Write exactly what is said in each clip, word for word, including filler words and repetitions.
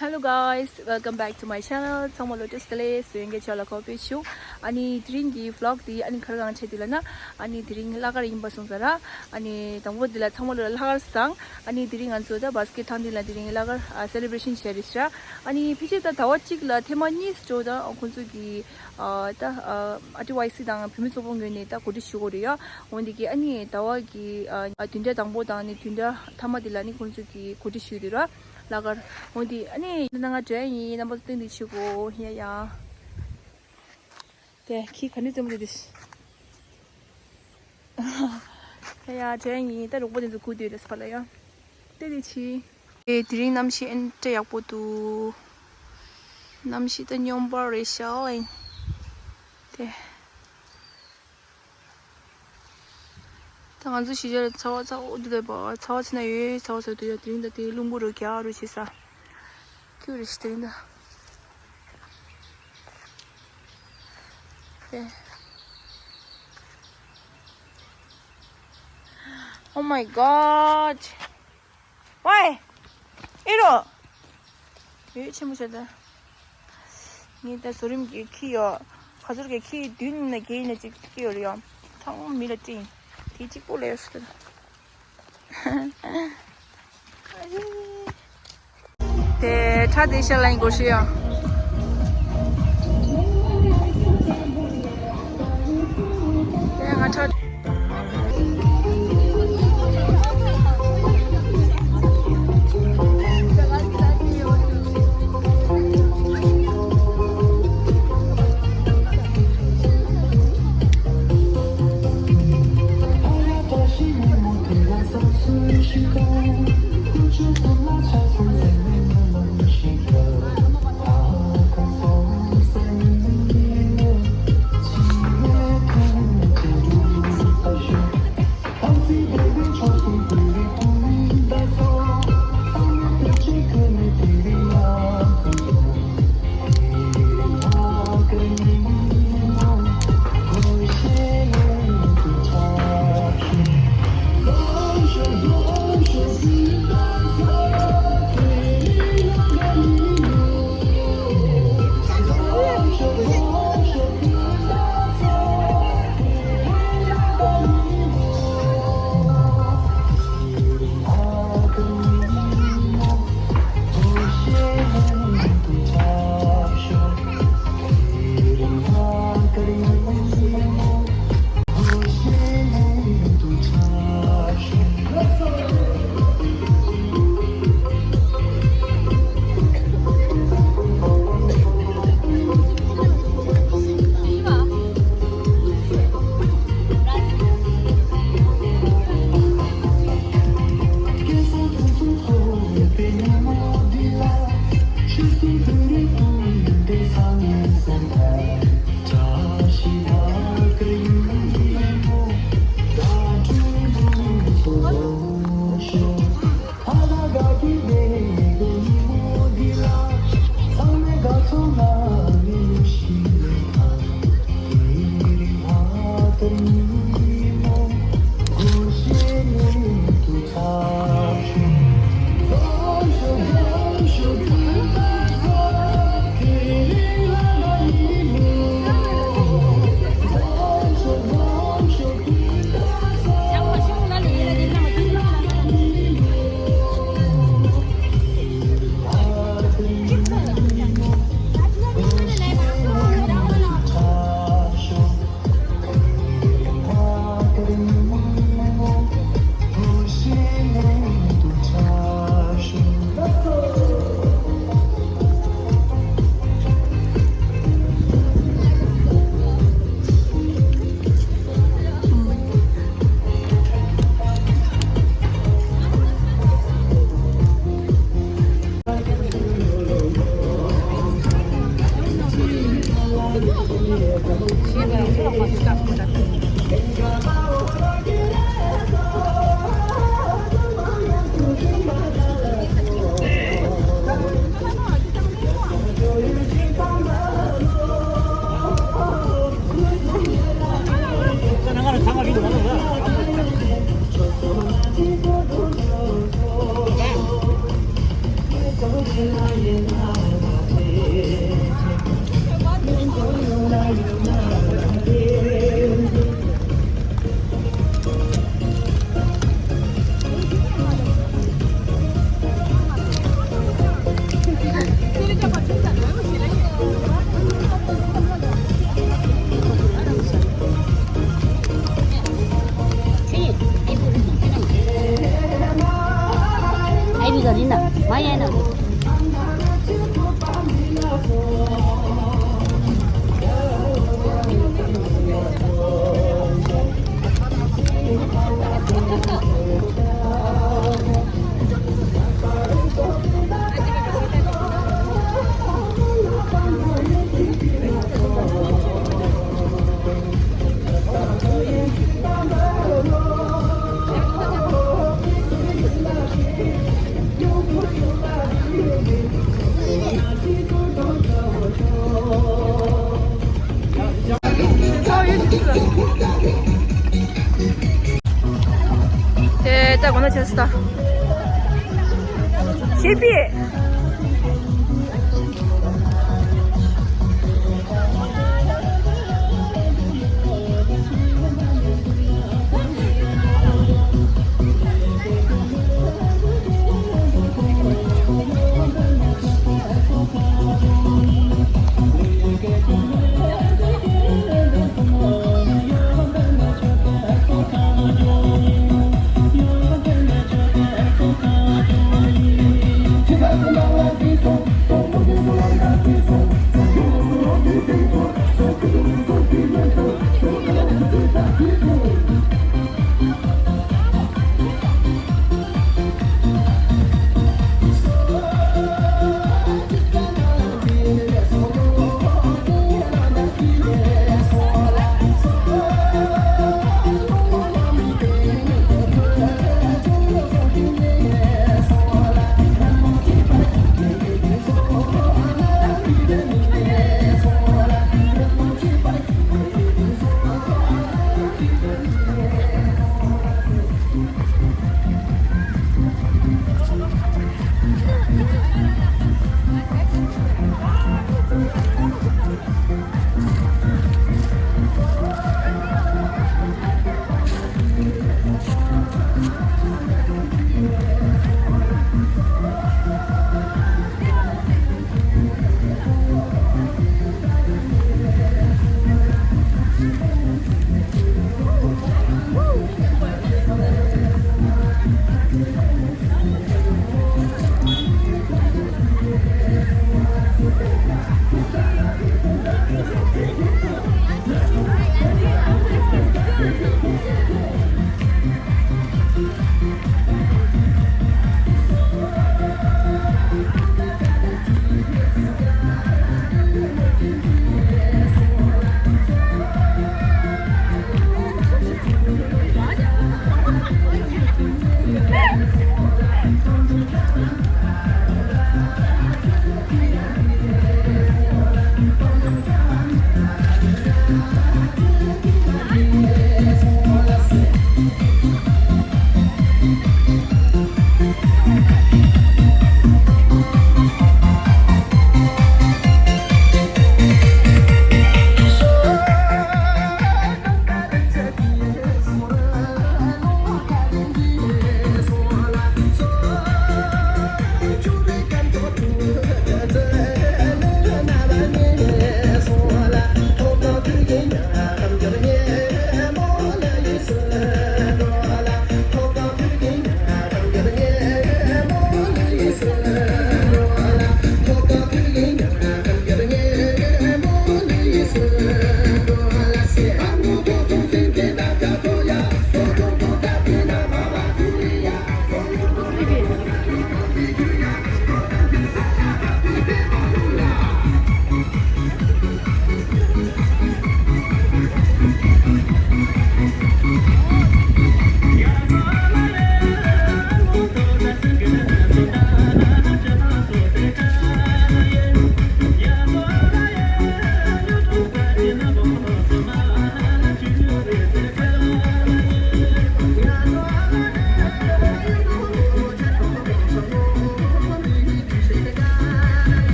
Hello guys, welcome back to my channel. ཚང་མ་ལ་བཀྲ་ཤིས་བདེ་ལེགས། སོ་ཡོན་གྱི་ཆོག་ལ་ཁོ་པའི་ཆུ། ཨ་ནི་དེ་རིང་གི་vlog དེ་ཨ་ནི་ག་རེ་གང་བྱས་དེ་ལ་ན། ཨ་ནི་དེ་རིང་གླ་གར་ཡིན་པ་སོང་ཙང་ར། ཨ་ནི་དང་པོ་དེ་ལ་ཚང་མ་ལ་གླ་གར་བཟང་། ཨ་ནི་དེ་རིང་ང་ཚོ་ད་བྷ་སི་ཀེ་ཊི་ཐང་དེ་ལ་དེ་རིང་གླ་གར་ཨ་སེ་ལེ་བྷ་རེ་ཤན་བྱས་རེད་ཤག་ཨ་ནི་ཕལ་ཆེར་ད་ཟླ་བ་གཅིག་ལ་ཐེངས་མ་གཉིས་འགྲོ། ད་ཁོང་ཚོ་གི་ཨ་ད་ཨ་ཨར་ཊི་ཝའི་སི་དང་བུད་མེད་ཚོགས་པ་ངོས་ནས་ད་གོ་སྒྲིག་ཞུ་དགོས་རེད་ཡ། འོན་ཏེ་གི་ཨ་ནི་ཟླ་བ་གི་ཨ་བདུན་ཕྲག་དང་པོ་དང་ནི་བདུན་ཕྲག་མཐའ་མ་དེ་ལ་ནི་ཁོང་ཚོ་གི་གོ་སྒྲིག་ཞུས་དེ་ར། གླ་གར། འོན་ཏེ་ཨ་ནི་ཡིན་ན་ང་དྲན་ཡིན། རྣམ་པ་ཚོ་སྟོན་དེ་ཆུ་གོ་ཡ་ཡ། དེ་ཁྱི་ག་ནས་བཙན་པོ་དེ་དེ། ཡ་ཡ་དྲན་ཡིན། ད་རོགས་པ་དེ་ཚོ་ཁུ་དུས་རེད་ཕ་ལ་ཡ། དེ་དེ་ཆི། དེ་དེ་རིང་གནམ་གཤིས་ཨེ་འདྲ་ཡག་པོ་འདུག་གནམ་གཤིས་ད་སྙོམས་པ་རེད་ཤག་ཨེ། དེ། ད་ང་ཚོ་གཞིས་ཆགས་ལ་ཚ་བ་ཚ་བོ་འདི་ལས་པ་ཚ་བ་ཚ་ན་ཡོད། ཚ་བ་ཚ་དུས་ཡ་དེ་རིང་ད་དེ་རླུང་བུ་རུ་རྒྱག་རུ་བྱེད་ས། ཁྱུ་རེ་ཞིག་དེ་རིང་ད། དེ། Oh my god. ཝའི། ཨེ་རོ། ཡོད་ཆེན་པོ་བྱས་ད། ངས་ད་བཟོ་རིམ་གྱི་ཁྱི་ཡོད། ག་ཚོད་ཀྱི་ཁྱི་བདུན་ན་བརྒྱད་ཡིན་ན་གཅིག་སྐྱེ་ཡོད་རེད་ཡ། ཚང་མ་མི་ལ་སྤྲད་ཡིན། དེ་གཅིག་པོ་ལས་ཡོད་ཟེར། དེ་ཁྲ་དེ་ཤ་ལ་ཡིན་སྐོར་ཞུ་ཡ། དེ་ང་ཁྲ། དེ་ལྟ་གོ་ན་ཆེ་སྟ། ཤེས་པི།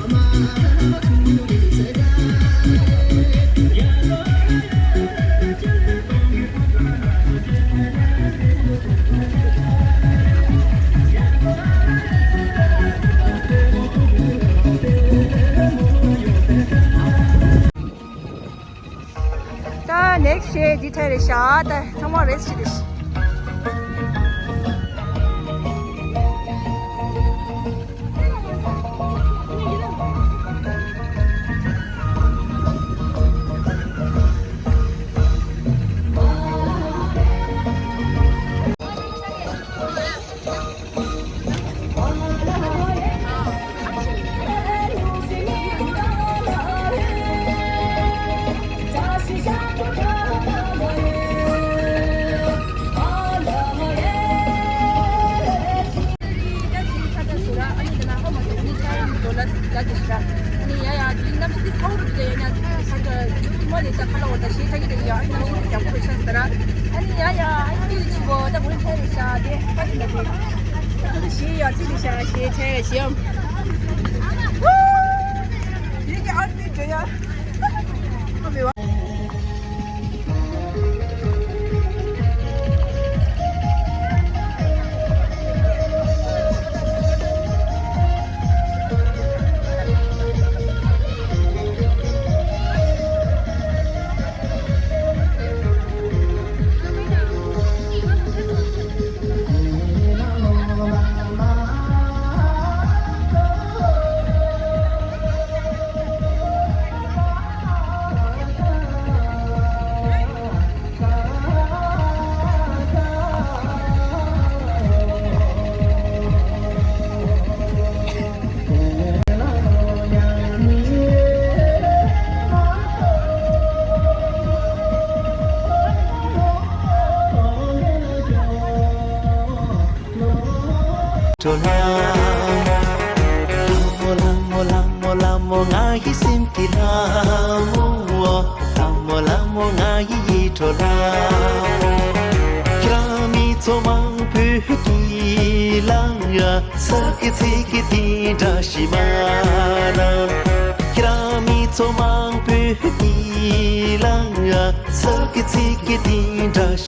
ད་ནེགསི་ཊི་ཌེ་འདི་ཐད་རེད་ཤག་ད་ཚང་མ་རེ་སི་ཊི་བྱེད་དེ་ཤག་ལྷ་མོ་ལྷ་མོ་ལྷ་མོ་ལྷ་མོ་ང་ཡི་སེམས་ཀྱི་ལྷ་མོ། ལྷ་མོ་ལྷ་མོ་ང་ཡི་ཡིད་འཕྲོག་ལྷ། ཁྱེད་རང་མི་ཚོ་མང་པོས་ཀྱི་ལང་ཡ་ཚ་གི་ཚིག་གི་དེ་འདྲ་ཞིག་མ་ར། ཁྱེད་རང་མི་ཚོ་མང་པོས་ཀྱི་ལང་ཡ་ཚ་གི་ཚིག་གི་དེ་འདྲ་